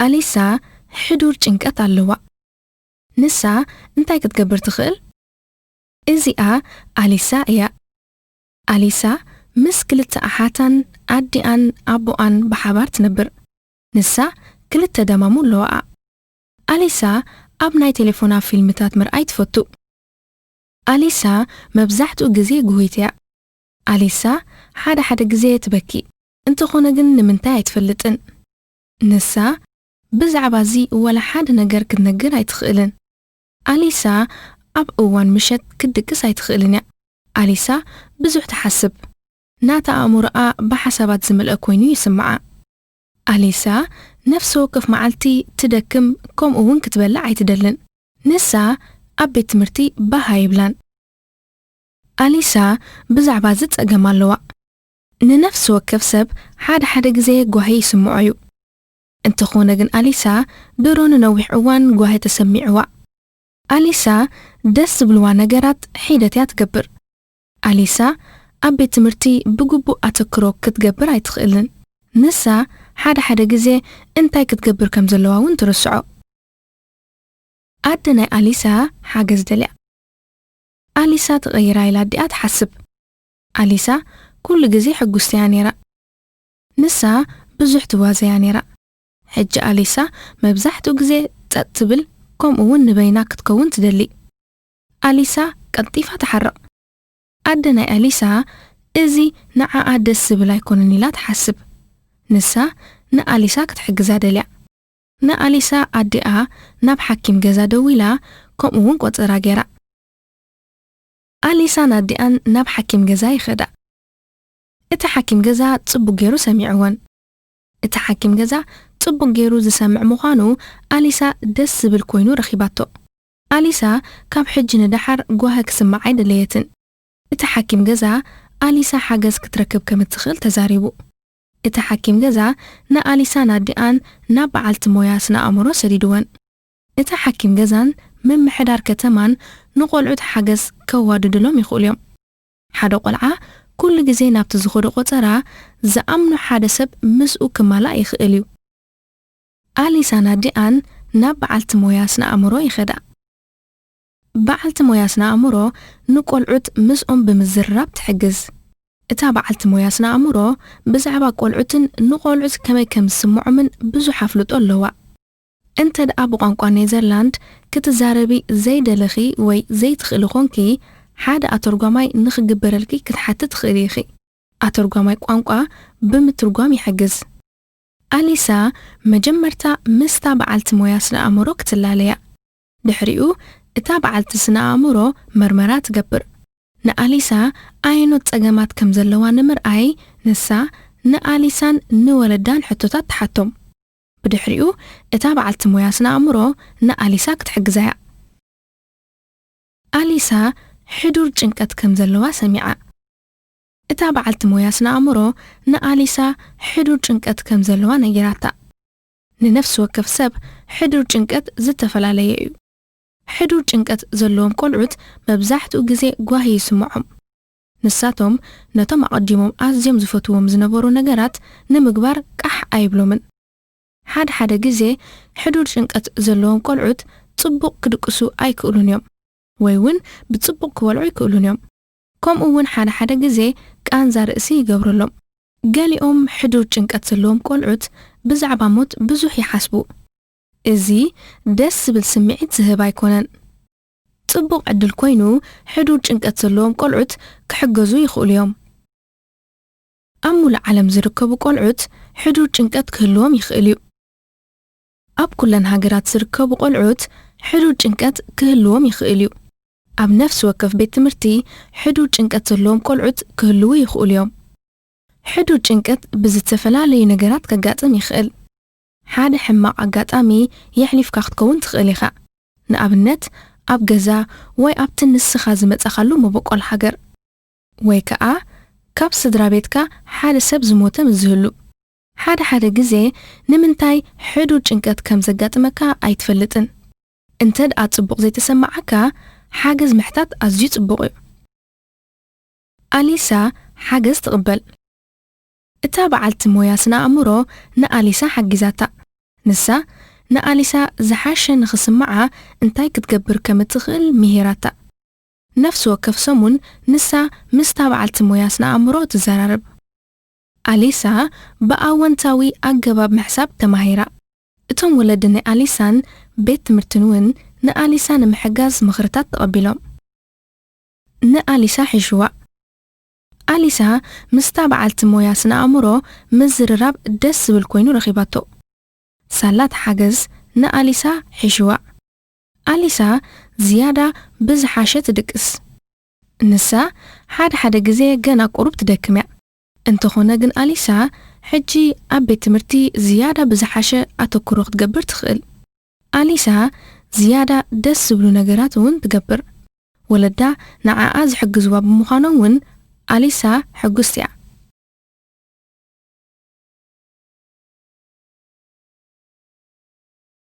ኣሊሳ ሕዱር ጭንቀት ኣለዋ። ንሳ እንታይ ክትገብር ትኽእል? እዚኣ ኣሊሳ እያ። ኣሊሳ ምስ ክልተ ኣሓታን ኣዲኣን ኣቦኣን ብሓባር ትነብር። ንሳ ክልተ ደማሙ ኣለዋኣ። ኣሊሳ ኣብ ናይ ቴሌፎና ፊልምታት ምርኣይ ትፈቱ። ኣሊሳ መብዛሕትኡ ግዜ ጉህይት እያ። ኣሊሳ ሓደ ሓደ ግዜ ትበኪ። እንተኾነ ግን ንምንታይ ኣይትፈልጥን። ንሳ ብዛዕባ እዚ ወላ ሓደ ነገር ክትነግር ኣይትኽእልን። ኣሊሳ ኣብ እዋን ምሸት ክትድቅስ ኣይትኽእልን እያ። ኣሊሳ ብዙሕ ትሓስብ። ናታ ኣእምሮኣ ብሓሳባት ዝመልአ ኮይኑ ይስምዓ። ኣሊሳ ነፍሲ ወከፍ መዓልቲ ትደክም፣ ከምኡ እውን ክትበልዕ ኣይትደልን። ንሳ ኣብ ቤት ትምህርቲ ባህ ኣይብላን። ኣሊሳ ብዛዕባ እዚ ጸገም ኣለዋ። ንነፍሲ ወከፍ ሰብ ሓደ ሓደ ግዜ ጓሂ ይስምዖ እዩ። እንተኾነ ግን ኣሊሳ ድሮ ንነዊሕ እዋን ጓሂ ተሰሚዕዋ። ኣሊሳ ደስ ዝብልዋ ነገራት ሒደት እያ ትገብር። ኣሊሳ ኣብ ቤት ትምህርቲ ብግቡእ ኣተክሮ ክትገብር ኣይትኽእልን። ንሳ ሓደ ሓደ ግዜ እንታይ ክትገብር ከም ዘለዋ እውን ትርስዖ። ኣደ ናይ ኣሊሳ ሓገዝ ደልያ። ኣሊሳ ትቐይራ ኢላ ኣዲኣ ትሓስብ። ኣሊሳ ኩሉ ግዜ ሕጉስቲ እያ ነይራ። ንሳ ብዙሕ ትዋዘያ ነይራ። ሕጂ ኣሊሳ መብዛሕትኡ ግዜ ጸጥ ትብል፣ ከምኡ እውን ንበይና ክትከውን ትደሊ። ኣሊሳ ቀልጢፋ ትሓርቕ። ኣደ ናይ ኣሊሳ እዚ ንዓኣ ደስ ዝብል ኣይኮነን ኢላ ትሓስብ። ንሳ ንኣሊሳ ክትሕግዛ ደልያ። ንኣሊሳ ኣዲኣ ናብ ሓኪም ገዛ ደዊላ፣ ከምኡ እውን ቆጸራ ገይራ። ኣሊሳን ኣዲኣን ናብ ሓኪም ገዛ ይኸዳ። እቲ ሓኪም ገዛ ጽቡቕ ገይሩ ሰሚዕወን። እቲ ሓኪም ገዛ ጽቡቕ ገይሩ ዝሰምዕ ምዃኑ ኣሊሳ ደስ ዝብል ኮይኑ ረኺባቶ። ኣሊሳ ካብ ሕጂ ንደሓር ጓሂ ክስምዓ ኣይደለየትን። እቲ ሓኪም ገዛ ኣሊሳ ሓገዝ ክትረክብ ከም እትኽእል ተዛሪቡ። እቲ ሓኪም ገዛ ንኣሊሳን ኣዲኣን ናብ በዓልቲ ሞያ ስነ ኣእምሮ ሰዲድወን። እቲ ሓኪም ገዛን ምምሕዳር ከተማን ንቆልዑት ሓገዝ ከዋድድሎም ይኽእሉ እዮም። ሓደ ቆልዓ ኩሉ ግዜ ናብቲ ዝኸዶ ቆጸራ ዝኣምኖ ሓደ ሰብ ምስኡ ክማላእ ይኽእል እዩ። ኣሊሳን ኣዲኣን ናብ በዓልቲ ሞያ ስነ ኣእምሮ ይኸዳ። በዓልቲ ሞያ ስነ ኣእምሮ ንቆልዑት ምስኦም ብምዝርራብ ትሕግዝ። እታ በዓልቲ ሞያ ስነ ኣእምሮ ብዛዕባ ቆልዑትን ንቆልዑት ከመይ ከም ዝስምዖምን ብዙሕ ኣፍልጦ ኣለዋ። እንተ ደኣ ብቋንቋ ኔዘርላንድ ክትዛረቢ ዘይደለኺ ወይ ዘይትኽእሊ ኾንኪ፣ ሓደ ኣተርጓማይ ንኽግበረልኪ ክትሓቲ ትኽእሊ ኢኺ። ኣተርጓማይ ቋንቋ ብምትርጓም ይሕግዝ። ኣሊሳ መጀመርታ ምስታ በዓልቲ ሞያ ስነ ኣእምሮ ክትላለያ። ድሕሪኡ እታ በዓልቲ ስነ ኣእምሮ መርመራ ትገብር። ንኣሊሳ ኣየኖት ጸገማት ከም ዘለዋ ንምርኣይ ንሳ ንኣሊሳን ንወለዳን ሕቶታት ትሓቶም። ብድሕሪኡ እታ በዓልቲ ሞያ ስነ ኣእምሮ ንኣሊሳ ክትሕግዛ እያ። ኣሊሳ ሕዱር ጭንቀት ከም ዘለዋ ሰሚዓ። እታ በዓልቲ ሞያ ስነ ኣእምሮ ንኣሊሳ ሕዱር ጭንቀት ከም ዘለዋ ነጊራታ። ንነፍሲ ወከፍ ሰብ ሕዱር ጭንቀት ዝተፈላለየ እዩ። ሕዱር ጭንቀት ዘለዎም ቆልዑት መብዛሕትኡ ግዜ ጓሂ ይስምዖም። ንሳቶም ነቶም ኣቐዲሞም ኣዝዮም ዝፈትዎም ዝነበሩ ነገራት ንምግባር ቃሕ ኣይብሎምን። ሓደ ሓደ ግዜ ሕዱር ጭንቀት ዘለዎም ቆልዑት ጽቡቕ ክድቅሱ ኣይክእሉን እዮም፣ ወይ እውን ብጽቡቕ ክበልዑ ኣይክእሉን እዮም። ከምኡ እውን ሓደ ሓደ ግዜ ቃንዛ ርእሲ ይገብረሎም። ገሊኦም ሕዱር ጭንቀት ዘለዎም ቆልዑት ብዛዕባ ሞት ብዙሕ ይሓስቡ። እዚ ደስ ዝብል ስምዒት ዝህብ ኣይኮነን። ጽቡቕ ዕድል ኮይኑ ሕዱር ጭንቀት ዘለዎም ቆልዑት ክሕገዙ ይኽእሉ እዮም። ኣብ ሙሉእ ዓለም ዝርከቡ ቆልዑት ሕዱር ጭንቀት ክህልዎም ይኽእል እዩ። ኣብ ኩለን ሃገራት ዝርከቡ ቆልዑት ሕዱር ጭንቀት ክህልዎም ይኽእል እዩ። ኣብ ነፍሲ ወከፍ ቤት ትምህርቲ ሕዱር ጭንቀት ዘለዎም ቆልዑት ክህልዉ ይኽእሉ እዮም። ሕዱር ጭንቀት ብዝተፈላለዩ ነገራት ከጋጥም ይኽእል። ሓደ ሕማቕ ኣጋጣሚ የሕሊፍካ ክትከውን ትኽእል ኢኻ። ንኣብነት፣ ኣብ ገዛ ወይ ኣብቲ ንስኻ ዝመጻኻሉ መበቆል ሃገር። ወይ ከኣ ካብ ስድራ ቤትካ ሓደ ሰብ ዝሞተ ምስ ዝህሉ። ሓደ ሓደ ግዜ ንምንታይ ሕዱር ጭንቀት ከም ዘጋጥመካ ኣይትፈልጥን። እንተ ደኣ ጽቡቕ ዘይተሰማዓካ፣ ሓገዝ ምሕታት ኣዝዩ ጽቡቕ እዩ። ኣሊሳ ሓገዝ ትቕበል። እታ በዓልቲ ሞያ ስነ ኣእምሮ ንኣሊሳ ሓጊዛታ። ንሳ ንኣሊሳ ዝሓሸ ንኽስምዓ እንታይ ክትገብር ከም እትኽእል ምሂራታ። ነፍሲ ወከፍ ሰሙን ንሳ ምስታ በዓልቲ ሞያ ስነ ኣእምሮ ትዘራረብ። ኣሊሳ ብኣወንታዊ ኣገባብ ምሕሳብ ተማሂራ። እቶም ወለዲ ናይ ኣሊሳን ቤት ትምህርትን እውን ንኣሊሳ ንምሕጋዝ ምኽርታት ተቐቢሎም። ንኣሊሳ ሒሽዋ። ኣሊሳ ምስታ በዓልቲ ሞያ ስነ ኣእምሮ ምዝርራብ ደስ ዝብል ኮይኑ ረኺባቶ። ሳላ እቲ ሓገዝ ንኣሊሳ ሒሽዋ። ኣሊሳ ዝያዳ ብዝሓሸ ትድቅስ። ንሳ ሓደ ሓደ ግዜ ገና ቁሩብ ትደክም እያ። እንተኾነ ግን ኣሊሳ ሕጂ ኣብ ቤት ትምህርቲ ዝያዳ ብዝሓሸ ኣተኩሮ ክትገብር ትኽእል። ኣሊሳ ዝያዳ ደስ ዝብሉ ነገራት እውን ትገብር። ወለዳ ንዓኣ ዝሕግዝዋ ብምዃኖም እውን ኣሊሳ ሕጉስቲ እያ።